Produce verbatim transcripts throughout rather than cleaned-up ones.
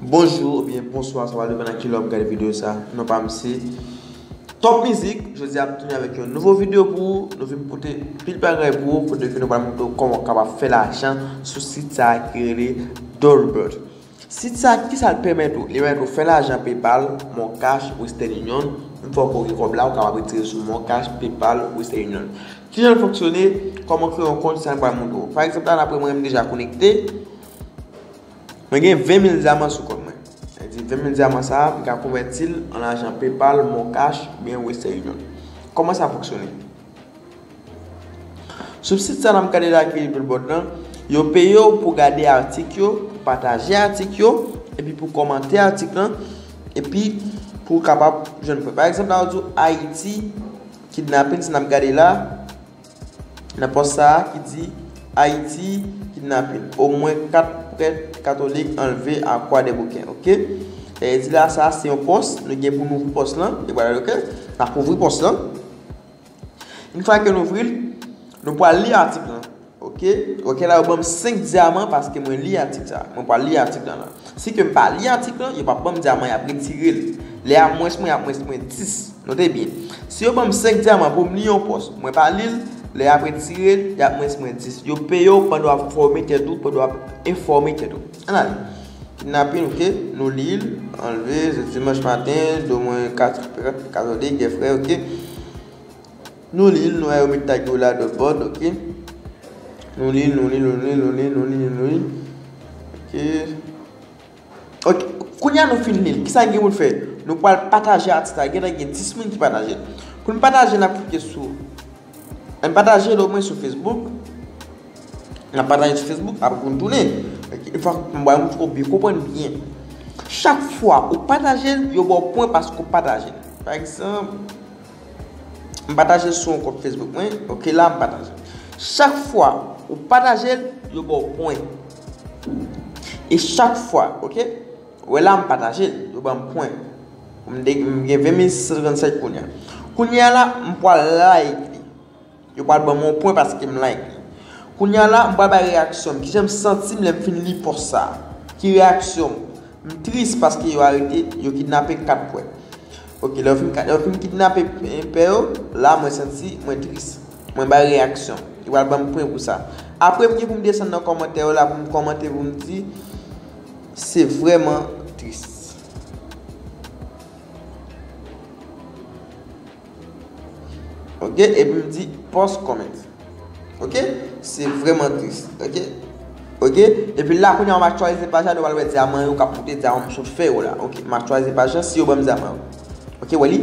Bonjou oubyen bonswa, sa va depann nan ki lè w ap gade videyo sa. Non pa m se Top Mizik. Jodi a m tounen avèk yon nouvo videyo pou ou. Nou vin pote pil bagay pou ou, kote ke nou pral montre w kòman w kapab fè lajan sou sit sa a ki rele Dolbert. Sit sa a, kisa l pèmèt ou? Li pèmèt ou fè lajan PayPal, MonCash, Western Union. Yon fwa ke w gen kòb la, ou kapab retire sou MonCash, PayPal, Western Union. Kijan l fonksyone? Kòman w kreye yon kont? Sa n pral montre w. Pa egzanp, la, n ap wè mwen, m deja konekte. Mwen gen ven mil dyaman sou kont mwen. Sa vle di ven mil dyaman sa a, m ka konvèti l an lajan PayPal, MonCash, oubyen Western Union. Kòman sa fonksyone? Sou sit sa n ap gade la ki Dolbert lan, yo peye w pou gade atik yo, pou pataje atik yo, epi pou kòmante atik lan, epi pou w kapab jwenn pwen. Pa egzanp, la yo di w Ayiti, kidnapin, si n ap gade la, nan pòs sa a ki di Ayiti, kidnapin. Omwen kat prèt katolik anlve a Croix des Bouquets, oke? Sa vle di la, sa a se yon pòs, nou gen pou nou ouvri pòs lan, e vwala, oke? N ap ouvri pòs lan. Yon fwa ke nou ouvri l, nou pral li atik lan, oke? Oke, la yo ban m senk dyaman paske mwen li atik sa a. Mwen pral li atik lan la. Si ke m pa li atik lan, yo p ap ban m dyaman, y ap retire l. Lè y a mwens mwen, y ap mwens mwen dis. Note byen. Si yo ban m senk dyaman pou m li yon pòs, mwen pa li l, lè y ap retire l, y ap mwens mwen dis. Yo peye w pandan w ap fòme tèt ou, pandan w ap enfòme tèt ou. Ann ale. Kidnapin, oke, nou li l, anlve, se dimanch maten, do mwen kat, kat, kat ode, gen frè, oke. Nou li l, nou wè yo met tag yo la, Dolbert, oke. Nou li l, nou li l, nou li l, nou li l, nou li l, nou li l. Oke. Oke, kounye a nou fin li l, kisa n gen pou n fè? Nou pral pataje atik sa, gentan gen dis moun ki pataje l. Pou n pataje, n ap klike sou, n pataje l omwen sou Facebook. N ap pataje sou Facebook, apre pou n tounen. Oke, yon fwa m bay yon ti kou byen, konprann byen. Chak fwa ou pataje l, yo ba w pwen paske w pataje l. Pa egzanp, m pataje l sou yon kont Facebook mwen. Oke, la m pataje. Chak fwa ou pataje l, yo ba w pwen. E chak fwa, oke, wè la m pataje l, yo ban m pwen. M de- m gen ven mil sis san trannsenk kounye a. Kounye a la, m pral like li. Yo pral ban m yon pwen paske m like li. Kounye a la, m pral bay reyaksyon m. Kijan m santi m lè m fin li pòs sa a? Ki reyaksyon m? M tris paske yo arete, yo kidnape kat pè. Oke, lè yo fin, lè yo fin kidnape, eh, pè yo, la mwen santi mwen tris. Mwen bay reyaksyon. Yo pral ban m pwen pou sa. Apre, m gen pou m desann nan kòmantè yo la pou m kòmante, pou m di, se vrèman tris. Oke, epi m di post comment. Oke, se vrèman tris. Oke, oke, epi la kounye a m aktyalize paj la, nou pral wè dyaman yo k ap moute, dyaman m sot fè yo la. Oke, m aktyalize paj la, si yo ban m dyaman yo. Oke, wè li,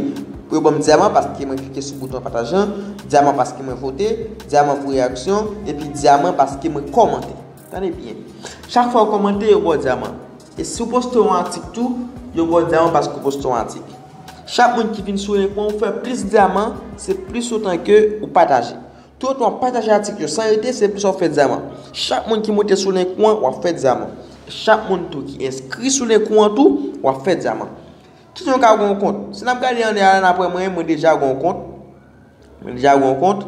pou yo ban m dyaman paske mwen klike sou bouton patajan, dyaman paske mwen vote, dyaman pou reyaksyon, epi dyaman paske mwen kòmante. Tande byen. Chak fwa w kòmante, yo ba w dyaman. E si w poste yon atik tou, yo ba w dyaman paske w poste yon atik. Chak moun ki vin sou yon kwen, ou fè plis dyaman, se plis otan ke ou pataje. Tout w ap pataje atik yo san rete, se plis w ap fè dyaman. Chak moun ki monte sou link mwen, w ap fè dyaman. Chak moun tou ki enskri sou link mwen tou, w ap fè dyaman. Kijan w ka gen yon kont? Si n ap gade anndan a la, n ap wè mwen, mwen deja gen yon kont. Mwen deja gen yon kont.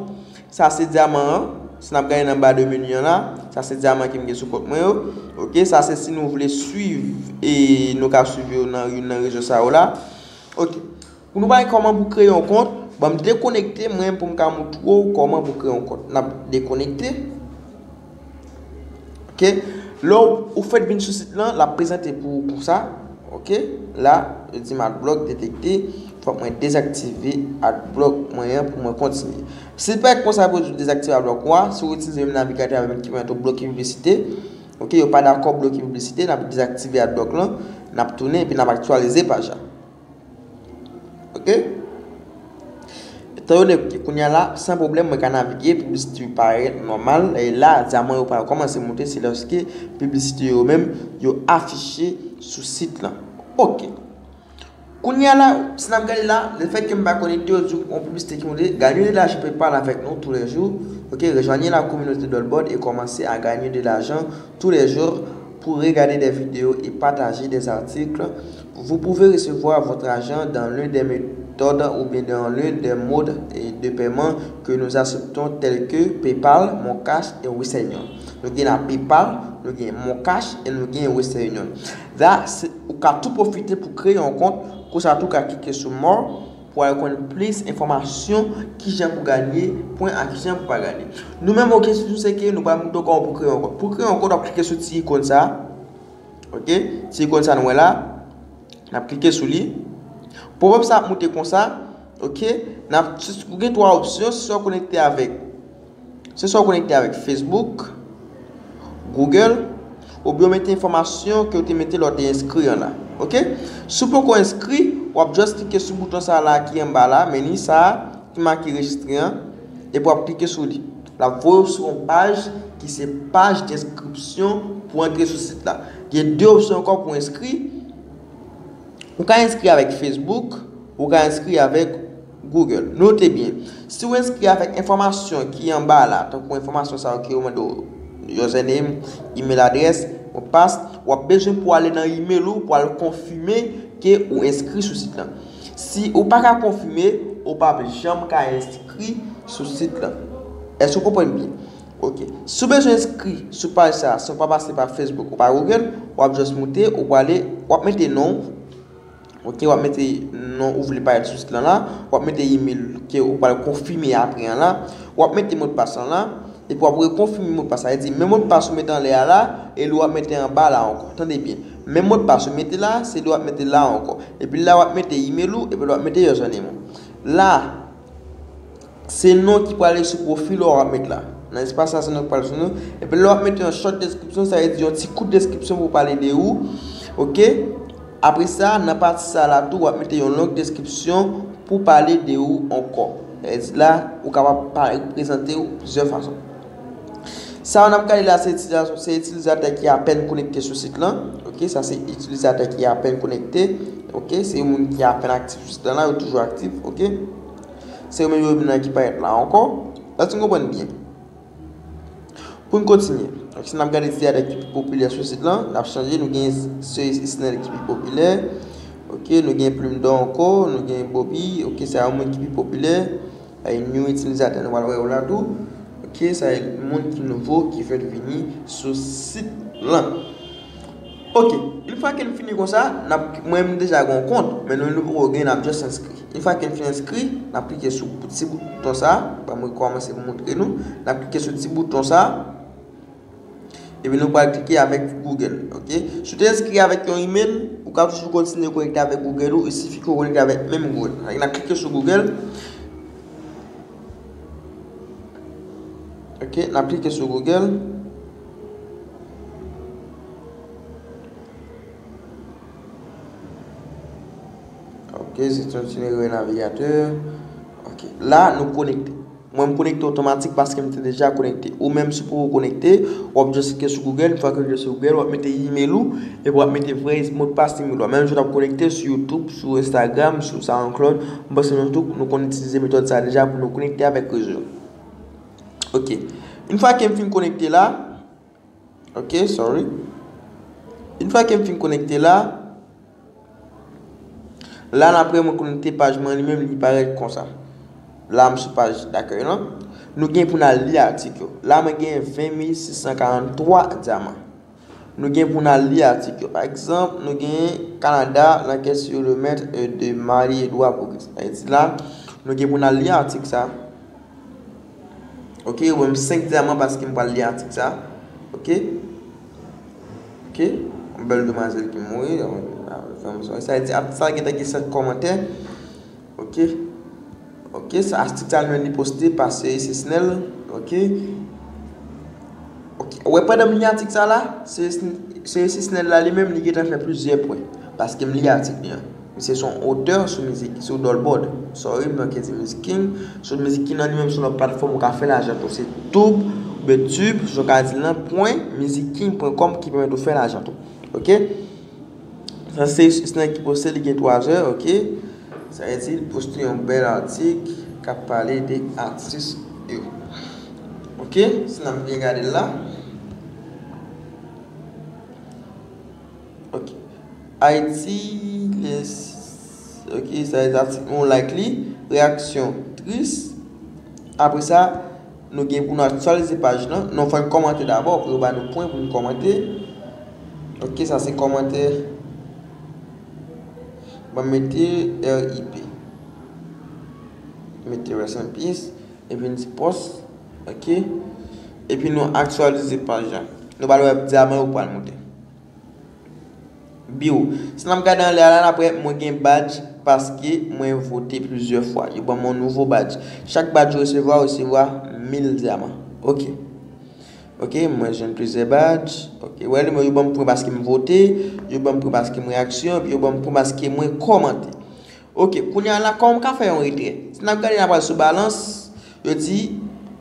Sa se dyaman an. Si n ap gade nan ba de meni an la, sa se dyaman ke m gen sou kont mwen yo. Oke, sa se si nou vle swiv e nou ka swiv yo nan youn nan rezo sa yo la. Oke. Pou nou bay kòman pou kreye yon kont, ban m dekonekte mwen pou m ka montre w kòman pou kreye yon kont. N ap dekonekte. Oke. Lè w, ou fèt vin sou sit lan, l ap prezante pou ou konsa. Oke. La, yo di m adblock detekte. Fòk mwen dezaktive adblock mwen an pou mwen kontinye. Si l parèt konsa pou w dezaktive adblock ou a, si w itilize menm navigatè a menm ki pèmèt ou bloke piblisite, oke, yo pa dakò bloke piblisite, n ap dezaktive adblock lan, n ap tounen epi n ap aktyalize paj la. Oke? Etandone ke kounye a la, san pwoblèm, mwen ka navige, piblisite yo parèt nòmal, e la, dyaman yo pral kòmanse monte, se lòske piblisite yo menm, yo afiche sou sit lan. Oke. Kounye a la, si n ap gade la, lefètke m pa konekte, yo di w yon piblisite ki monte, gagnez de l'argent PayPal avec nous tous les jours. Oke, rejoignez la communauté Dolbert et commencez à gagner de l'argent tous les jours pour regarder des vidéos et partager des articles. Vous pouvez recevoir votre argent dans l'un des mé- méthodes ou bien dans l'un des modes, eh, de paiement que nous acceptons tels que PayPal, MonCash et Western Union. Nou gen la PayPal, nou gen MonCash et nou gen Western Union. La, se, ou ka tou pwofite pou kreye yon kont, konsa tou ka klike sou More pou al konn plis enfòmasyon kijan pou ganye pwen ak kijan pou pa ganye. Nou menm, oke, si nou se ke nou pral montre w kòman pou kreye yon kont. Pou kreye yon kont, w ap klike sou ti ikòn sa. Oke? Ti ikòn sa nou wè la. N ap klike sou li. Pop-up sa ap moute konsa. Oke? N ap, ou gen twa opsyon, se swa w konekte avèk, se swa w konekte avèk Facebook, Google, oubyen w mete enfòmasyon ke w te mete lè w te enskri an la. Oke? Si w poko enskri, w ap just klike sou bouton sa la ki anba la, meni sa a, ki make rejistre an, epi w ap klike sou li. L ap voye w sou yon paj ki se paj denskripsyon pou antre sou sit la. Gen de opsyon ankò pou enskri. Ou ka enskri avèk Facebook, ou ka enskri avèk Google. Note byen, si w enskri avèk enfòmasyon ki anba la, tankou enfòmasyon sa yo ke yo mande w, username, email address, mot de passe, w ap bezwen pou ale nan email ou, pou al konfime ke ou enskri sou sit lan. Si ou pa ka konfime, ou p ap janm ka enskri sou sit lan. Èske w konprann byen? Oke. Si w bezwen enskri sou paj sa a, san w pa pase pa Facebook ou pa Google, w ap just moute, ou prale, w ap mete non w. Oke, w ap mete non ou vle parèt sou sit lan la, w ap mete email ke ou pral konfime apre an la, w ap mete modpas lan la, epi w ap rekonfime modpas la. Sa vle di, menm modpas ou mete anlè a la, e li w ap mete anba la ankò. Tande byen. Menm modpas ou mete la, se li w ap mete la ankò. Epi la, w ap mete email ou, epi la, w ap mete username ou. La, se non ki prale sou pwofil ou w ap met la. Nan espas la, se non ki prale sou non. Epi lè w ap mete yon short description, sa vle di yon ti kout deskripsyon pou pale de ou. Oke? Apre sa, nan pati sa la tou, w ap mete yon long deskripsyon pou pale de ou ankò. Sa vle di la, ou kapab pa-, prezante w plizyè fason. Sa yo n ap gade la, se itilizasyon, se itilizatè ki apèn konekte sou sit lan. Oke, sa se itilizatè ki apèn konekte. Oke, se moun ki apèn aktif sou sit lan la, yo toujou aktif, oke. Se yo menm yo menm nan ki parèt la ankò. Èske n konprann byen? Pou n kontinye. Donk, si n ap gade itilizatè ki pi popilè sou sit lan, n ap chanje, nou gen Seuil Snell ki pi popilè. Oke, nou gen Plume d'Or ankò, nou gen Bobby, oke, se yon moun ki pi popilè. Ay, new itilizatè, nou pral wè yo la tou. Oke, sa e moun ki nouvo, ki fèk vini sou sit lan. Oke, yon fwa ke n fini konsa, n ap, mwen menm deja gen yon kont, men nou, nou poko gen, n ap just enskri. Yon fwa ke n fin enskri, n ap klike sou ti bouton sa, ban mwen kòmanse pou montre nou. N ap klike sou ti bouton sa, epi nou pral klike avèk Google, oke? Si w te enskri avèk yon email, ou ka toujou kontinye konekte avèk Google ou, il sifi ke w konekte avèk menm Google. N ap klike sou Google. Oke, n ap klike sou Google. Oke, se yon itinerè navigatè. Oke, la, nou konekte. Mwen, m konekte otomatik paske m te deja konekte. Ou menm, si w poko konekte, w ap just klike sou Google. Yon fwa ke w klike sou Google, w ap mete email ou, epi w ap mete vrè modpas email ou. Menm jan w t ap konekte sou YouTube, sou Instagram, sou SoundCloud, m panse nou tout, nou konn itilize metòd sa deja pou nou konekte avèk rezo. Oke. Yon fwa ke m fin konekte la, oke, sorry. Yon fwa ke m fin konekte la, la, n ap wè mwen konekte paj mwen li menm, li parèt konsa. La, m sou paj dakèy lan. Nou gen pou n al li atik yo. La, mwen gen ven mil sis san karanntwa dyaman. Nou gen pou n al li atik yo. Pa egzanp, nou gen Canada, l'enquête sur le meurtre de Marie Edouard Bourges. Sa vle di la, nou gen pou n al li atik sa. Oke, ou ban m senk dyaman paske m pral li atik sa. Oke? Oke? Yon bèl demwazèl ki mouri. Sa vle di, atik sa gentan gen sèt kòmantè. Oke? Oke, sa, atik sa nou li poste pa Seuil Snell. Oke? Oke. Ou wè pandan m li atik sa la, Seuil Snell la li menm li gentan fè plizyè pwen. Paske m li atik li an. Misye se yon otè sou mizik, sou Dolboard. Sorry, m manke di Mizik King. Sou Mizik King nan li menm se yon lòt platfòm ou ka fè lajan tou. Se Tube, oubyen Tube, jan w ka di l lan, pwen mizik king pwen com ki pèmèt ou fè lajan tou. Oke? Sa se Seuil Snell ki poste, li gen twa zè, oke? Sa vle di, li poste yon bèl atik k ap pale de atis yo. Oke? Si n ap byen gade l la. Oke. Ayiti, les, Ok, sa e atik nou like li. Reaksyon tris. Apre sa, nou gen pou nou aktyalize paj lan. Non, fò n kòmante dabò pou yo ba nou pwen pou n kòmante. Ok, sa se kòmantè. Ban m mete R I P. Mete rest in peace. Epi n di post. Ok. Epi nou aktyalize paj la. Nou pral wè dyaman yo pral monte. Biw. Si n ap gade anlè a la, n ap wè mwen gen badj paske mwen vote plizyè fwa. Yo ban m yon nouvo badj. Chak badj ou resevwa, ou resevwa mil dyaman. Ok. Ok, mwen jwenn plizyè badj. Ok, wè, yo ban m pwen paske m vote, yo ban m pwen paske m reaksyon, epi yo ban m pwen paske mwen kòmante. Ok, kounye a la, kòman m ka fè yon retrè? Si n ap gade, n ap al sou balans, yo di,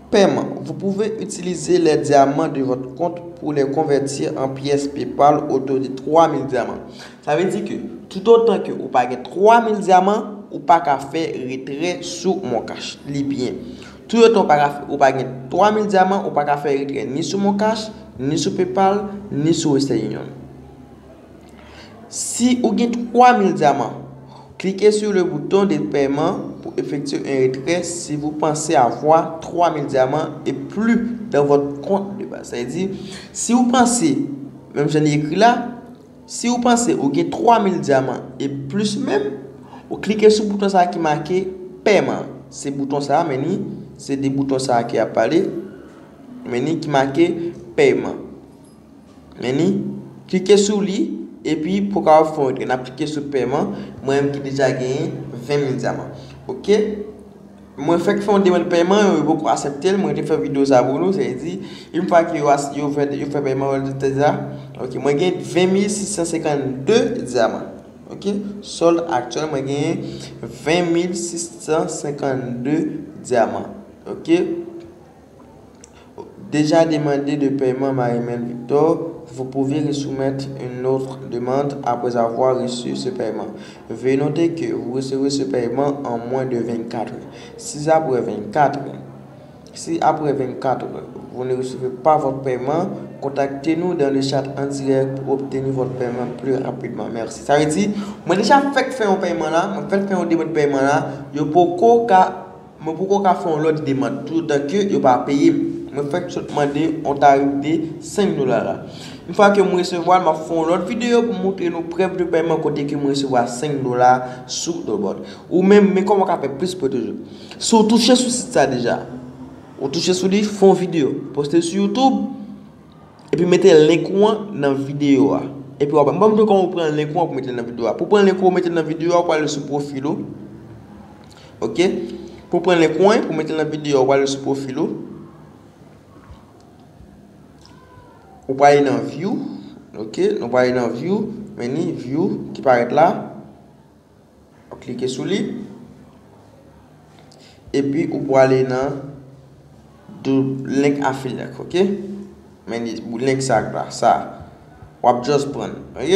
pèman. Vous pouvez utiliser les diamants de votre compte pour les convertir en pièces PayPal à hauteur de trois mille diamants. Sa vle di ke, toutotan ke ou pa gen twa mil dyaman, ou pa ka fè retrè sou Mon Cash. Li byen. Toutotan ou pa ka fè, ou pa gen twa mil dyaman, ou pa ka fè retrè ni sou Mon Cash, ni sou PayPal, ni sou Western Union. Si ou gen twa mil dyaman, cliquez sur le bouton de paiement pour effectuer un retrait si vous pensez avoir trois mille diamants et plus dans votre compte de base. Sa vle di, si ou panse, menm jan li ekri la, si ou panse ou gen twa mil dyaman e plis menm, ou klike sou bouton sa a ki make pèman. Se bouton sa a, men ni, se de bouton sa a ki ap pale, men ni ki make pèman. Men ni, klike sou li, epi pou w kapab fè yon retrè. N ap klike sou pèman, mwen menm ki deja genyen ven mil dyaman. Ok? Mwen fèk fè yon demann pèman, yo poko aksepte l, mwen te fè videyo sa pou nou, sa vle di, yon fwa ke yo as-, yo fè, yo fè pèman, yo te sa, ok, mwen gen ven mil sis san senkannde dyaman. Ok? Sòld aktyèl, mwen genyen ven mil sis san senkannde dyaman. Ok? Déjà demandé de paiement Marimel Victor, vous pouvez resoumettre une autre demande après avoir reçu ce paiement. Veuillez noter que vous recevrez ce paiement en moins de vingt-quatre heures. Si après vingt-quatre heures, si après vingt-quatre heures, vous ne recevez pas votre paiement, contactez-nous dans le chat en direct pour obtenir votre paiement plus rapidement. Merci. Sa vle di, mwen deja fèk fè yon pèman la, mwen fèk fè yon demann pèman la, yo poko ka Mwen poko ka fè yon lòt demann toutotan ke yo pa peye m. Mwen fèk sot mande yon tarif de senk dola la. Yon fwa ke mwen resevwa l, m ap fè yon lòt videyo pou m montre nou prèv de pèman kote ke mwen resevwa senk dola sou Dollbot. Ou menm, men kòman w ka fè plis pou toujou. Si w touche sou sit sa deja, ou touche sou li, fè yon videyo, poste l sou YouTube, epi mete link ou an nan videyo a. Epi w ap, m ap montre w kòman w pran link ou an pou mete l nan videyo a. Pou w pran link ou an, mete l nan videyo a, ou prale sou pwofil ou. Ok? Pou w pran link ou an, pou w mete l nan videyo a, ou prale sou pwofil ou. Ou prale nan view. Ok? Nou prale nan view. Men ni view ki parèt la. Ou klike sou li. Epi ou prale nan do link affiliate, ok? Men li, link sa la, sa. W ap just pran, ok?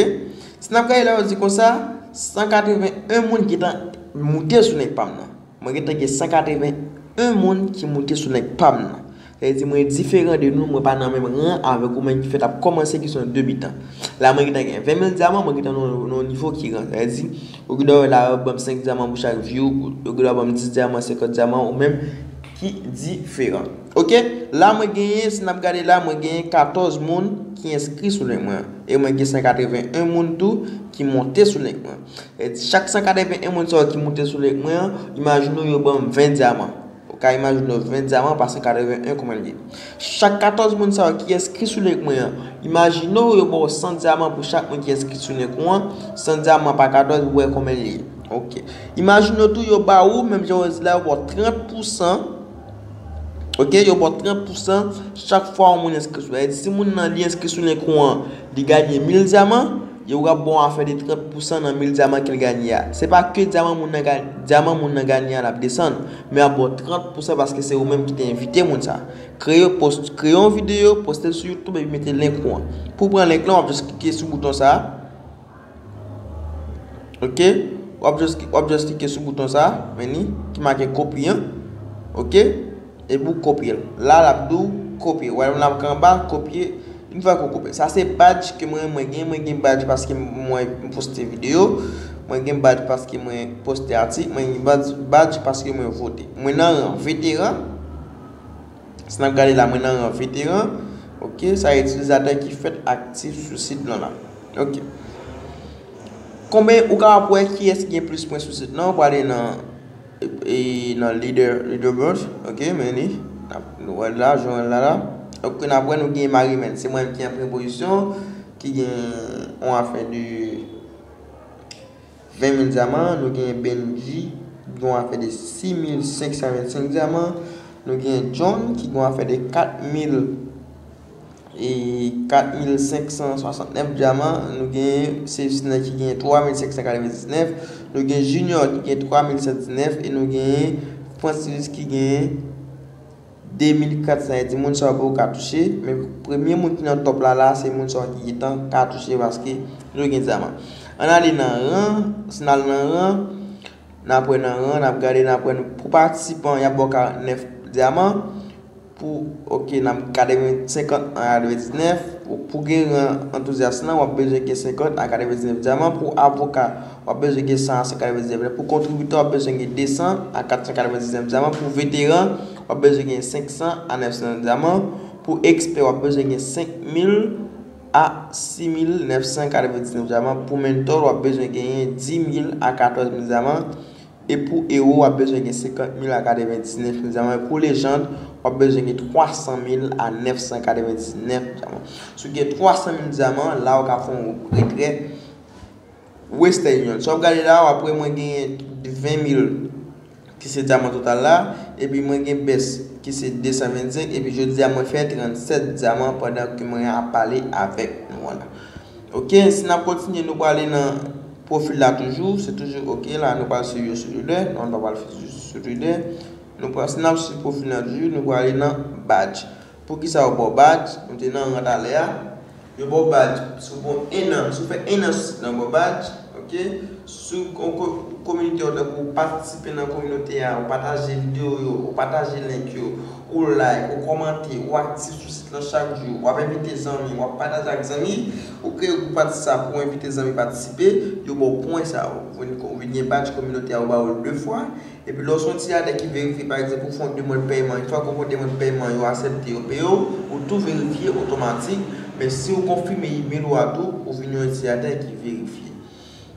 Si n ap gade la, yo di konsa, san katreven en moun gentan moute sou link pa m nan. Mwen gentan gen san katreven en moun ki moute sou link pa m nan. Sa vle di mwen diferan de nou, mwen pa nan menm ran avèk ou menm ki fèk ap kòmanse, ki se yon debitan. La mwen gentan gen ven mil dyaman, mwen gentan nan, nan yon nivo ki gran. Sa vle di, ou gendwa wè la yo ban m senk dyaman pou chak view, ou gendwa ban m dis dyaman, senkant dyaman, ou menm ki diferan. Ok, la mwen genyen, si n ap gade la, mwen genyen katòz moun ki enskri sou link mwen an. E mwen gen san katreven en moun tou ki monte sou link mwen. E chak san katreven en moun sa yo ki monte sou link mwen an, imajine w yo ban m ven dyaman. Ou ka imajine w ven dyaman pa san katreven en konbyen l ye. Chak katòz moun sa yo ki enskri sou link mwen an, imajine w yo ba w san dyaman pou chak moun ki enskri sou link ou an, san dyaman pa katòz, ou wè konbyen l ye. Ok. Imajine w tou yo ba ou, menm jan w di la, yo ba w trant pousan. Ok, yo ba w trant pousan chak fwa yon moun enskri sou. Sa vle di, si moun nan li enskri sou link ou an, li genyen mil dyaman, yo ap ba w afè de trant pousan nan mil dyaman ke l genyen a. Se pa ke dyaman moun nan genyen, dyaman moun nan genyen an l ap desann, men ap ba w trant pousan paske se ou menm ki te envite moun sa. Kreye, post, kreye yon videyo, poste l sou YouTube epi mete link ou an. Pou w pran link lan, w ap just klike sou bouton sa. Ok? W ap just, w ap just klike sou bouton sa, men ni, ki make kopi an. Ok? Epi w kopye l. La, l ap di w kopye. Ou wè l ap anba, kopye. Yon fwa ke w kopye. Sa se badj ke mwen, mwen gen, mwen gen badj paske mwen, mwen poste videyo. Mwen gen badj paske mwen poste atik, mwen gen badj, badj paske mwen vote. Mwen nan ran veteran. Si n ap gade la, mwen nan ran veteran. Ok, sa itilizatè ki fèt aktif sou sit lan la. Ok. Konbyen ou kapab wè kiyès ki gen plis pwen sou sit lan, ou prale nan e, nan leader, leaderboard, ok, men li, n ap, nou wè l la, jan w wè l la la. Ok, n ap wè nou gen Marimèn, se mwen ki an premye pozisyon, ki gen yon afè de ven mil dyaman, nou gen Benji, ki gen yon afè de sis mil senk san vennsenk dyaman, nou gen John, ki gen yon afè de kat mil e kat mil senk san swasantnèf dyaman, nou gen Sevsina ki gen twa mil senk san katrevendiznèf, nou gen Junior ki gen twa mil san diznèf e nou gen Francis ki gen de mil kat san. Sa vle di moun sa yo poko ka touche, men premye moun ki nan top la la, se moun sa yo ki gentan ka touche paske yo gen dyaman. Ann ale nan ran, si n al nan ran, n ap wè nan ran, n ap gade, n ap wè nou, pou patisipan, y ap ba w karantnèf dyaman. Pou, ok, n ap katreven, senkant an katrevendiznèf. Pou, pou gen ran antouzyas lan, w ap bezwen gen senkant a katrevendiznèf dyaman. Pou avoka, w ap bezwen gen san a san katrevendiznèf. Pou kontribitè, w ap bezwen gen de san a kat san katrevendiznèf dyaman. Pou veteran, w ap bezwen gen senk san a nèf san dyaman. Pou ekspè, w ap bezwen gen senk mil a sis mil nèf san katrevendiznèf dyaman. Pou mentor, w ap bezwen genyen dis mil a katòz mil dyaman. E pou ewo, w ap bezwen gen senkant mil a katrevendiznèf mil dyaman. E pou lejand, w ap bezwen gen twa san mil a nèf san katrevendiznèf dyaman. Si w gen twa san mil dyaman, la w ka fè yon retrè Western Union. Si w ap gade la, w ap wè mwen genyen ven mil ki se dyaman total la, epi mwen gen bès ki se de san vennsenk, epi jodi a mwen fè trannsèt dyaman pandan ke mwen ap pale avèk nou an la. Ok, si n ap kontinye, nou prale nan pwofil la toujou, se toujou ok la, nou pral swiv yo sou Twitter, non, nou pa pral swiv sou Twitter. Nou pral, si n ap swiv pwofil la toujou, nou prale nan badj. Poukisa yo ba w badj? Nou te nan ran talè a. Yo ba w badj. Si w bon enn an, si w fè enn an sou sit lan, yo ba w badj. Ok? Si w kon ko-, kominote w, tankou w patisipe nan kominote a, ou pataje videyo yo, ou pataje link yo, ou like, ou kòmante, ou aktif sou sit lan chak jou, w ap envite zanmi, w ap pataje ak zanmi, ou kreye gwoup WhatsApp, ou envite zanmi patisipe, yo ba w pwen sa yo. Ou vin, ou vin gen badj kominote a, yo ba w l de fwa. Epi lè w se yon itilizatè ki verifye, pa egzanp, ou fè yon demann pèyman, yon fwa ke w fè yon demann pèyman, yo aksepte, yo peye w, ou tou verifye otomatik. Men si w konfime email ou a tou, ou vin yon itilizatè ki verifye.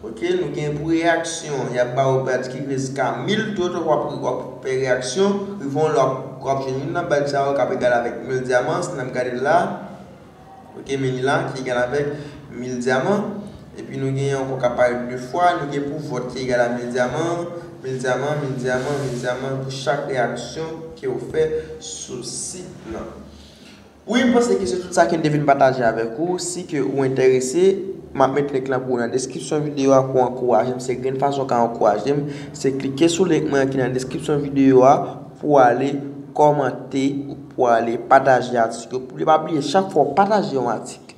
Ok, nou gen pou reyaksyon, y ap ba w badj ki rive jiska mil, tout w ap, w ap fè reyaksyon, rive yon lè w ap, w ap jwenn youn nan badj sa yo k ap egal avèk mil dyaman, si n ap gade la, ok, men li la, ki egal avèk mil dyaman. Epi nou gen ankò k ap parèt de fwa, nou gen pou vòt ki egal a mil dyaman, mil dyaman, mil dyaman, mil dyaman pou chak reyaksyon ke w fè sou sit lan. Wi, m panse ke se tout sa ke m te vin pataje avèk ou. Si ke ou enterese, m ap met link lan pou ou nan deskripsyon videyo a pou w ankouraje m. Se grenn fason w ka ankouraje m, se klike sou link mwen ki nan deskripsyon videyo a pou w ale kòmante, pou w ale pataje atik yo. Pou w pa bliye, chak fwa w pataje yon atik,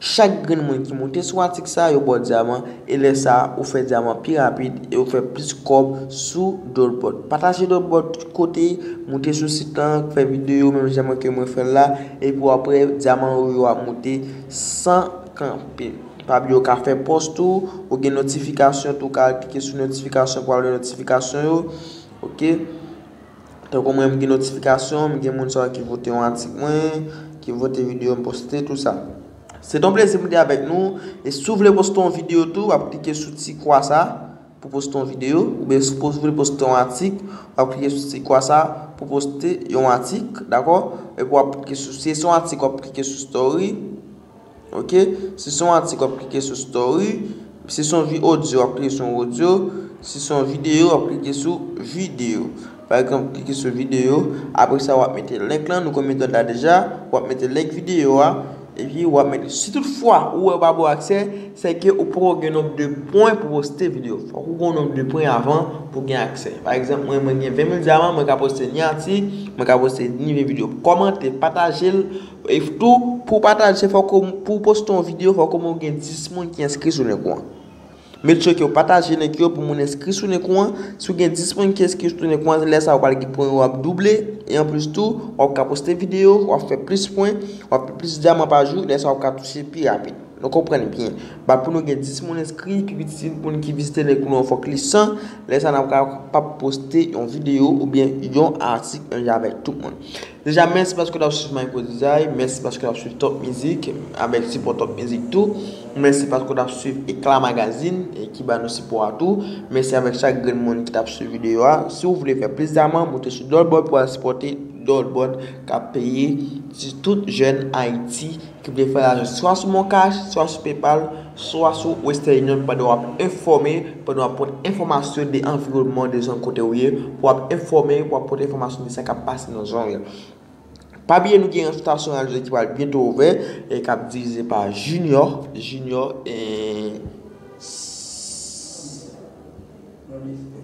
chak grenn moun ki moute sou atik sa, yo ba w dyaman, e lè sa a, ou fè dyaman pi rapid, e ou fè plis kòb sou Dolbot. Pataje Dolbot tout kote, moute sou sit lan, fè videyo, menm jan mwen ke mwen fè l la, epi w ap wè dyaman ou yo ap moute san kanpe. Pa bliye w ka fè pòs tou, ou gen notifikasyon tou, w ka klike sou notifikasyon pou w ap wè notifikasyon yo. Ok? Tankou mwen, m gen notifikasyon, m gen moun sa yo ki vote yon atik mwen, ki vote videyo m poste, tou sa. Se t on plezi pou m te avèk nou. E si w vle poste yon videyo tou, w ap klike sou ti kwa sa pou poste yon videyo. Oubyen si w vle poste yon atik, w ap klike sou ti kwa sa pou poste yon atik, dakò? Epi w ap klike sou, si se yon atik, w ap klike sou story. Ok? Si se yon atik, w ap klike sou story. Si se yon vi-, audio, w ap klike sou audio. Si se yon videyo, w ap klike sou videyo. Pa egzanp, klike sou videyo. Apre sa, w ap mete link lan. Nou konn metòd la deja. W ap mete link videyo a. Epi, w ap mete. Si toutfwa, ou wè yo pa ba w aksè, se ke ou poko gen nonb de pwen pou poste videyo. Fòk ou gen yon nonb de pwen avan pou gen aksè. Pa egzanp, mwen, mwen gen ven mil dyaman, mwen ka poste ni atik, mwen ka poste ni videyo. Kòmante, pataje l, e tou, pou w pataje, fòk ou, pou w poste yon videyo, fòk omwen w gen dis moun ki enskri sou link ou an. Make sure ke w pataje link yo pou moun enskri sou link ou an. Si w gen dis moun ki enskri sou link ou an, lè sa a w pral gen pwen yo ap double. E anplis tou, w ap ka poste videyo, w ap fè plis pwen, w ap fè plis dyaman pa jou, lè sa a w ap ka touche pi rapid. Nou konprann byen. Bat pou nou gen dis moun enskri, pi piti moun ki vizite link nou an fòk li san. Lè sa n ap kapab poste yon videyo oubyen yon atik menm jan avèk tout moun. Deja, mèsi paske w t ap swiv Micro Design, mèsi paske w t ap swiv Top Music, avèk sipò Top Music tou. Mèsi paske w t ap swiv Eclat Magazine, e ki ba nou sipò a tou. Mèsi avèk chak grenn moun ki t ap swiv videyo a. Si w vle fè plis damou, moute sou Dolbòd pou al sipòte Dolbòd k ap peye ti tout jèn Ayiti ki vle fè lajan swa sou MonCash, swa sou PayPal, swa sou Western Union pandan w ap enfòme, pandan w ap pote enfòmasyon de anviwònman de zòn kote w ye, pou w ap enfòme, pou w ap pote enfòmasyon de sa k ap pase nan zòn yo. Pa bliye nou gen yon estasyon radyo ki pral byento ouvè e k ap dirize pa Junior, Junior e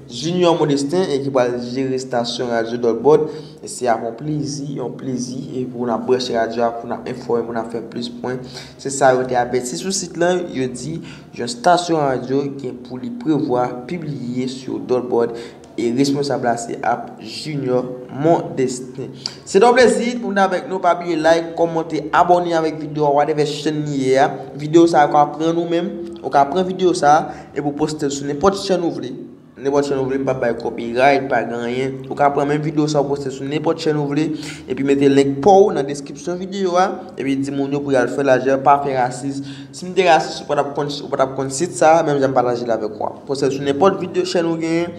Junior Modestin e ki pral jere estasyon radyo Dolbòd. E se ap yon plezi, yon plezi e pou n ap branche radyo a, pou n ap enfòme, pou n ap fè plis pwen. Se sa yo te avèti sou sit lan, yo di yon estasyon radyo gen pou li prevwa pibliye sou Dolbòd e responsab la se ap Junior Modestin. Se yon plezi pou n avèk nou. Pa bliye like, kòmante, abòne avèk videyo a, whatever chèn li ye a. Videyo sa a ka pran nou menm. Ou ka pran videyo sa a epi w poste l sou nenpòt chèn ou vle. Nenpòt chèn ou vle, m p ap bay copyright, pa gen anyen. Ou ka pran menm videyo sa a, w poste sou nenpòt chèn ou vle, epi mete link pa w nan deskripsyon videyo a, epi di moun yo pou y al fè lajan, pa fè rasis. Si m te rasis, ou pa t ap konn, ou pa t ap konn sit sa a, menm jan m pataje l avèk ou a. Poste l sou nenpòt videyo chèn ou genyen,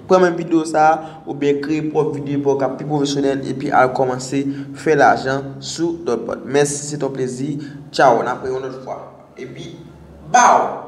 pran menm videyo sa a, oubyen kreye pwòp videyo pa w k ap pi pwofesyonèl, epi al kòmanse fè lajan sou Dolbòd. Mèsi, se yon plezi. Tchaw, n ap wè yon lòt fwa. Epi, baw!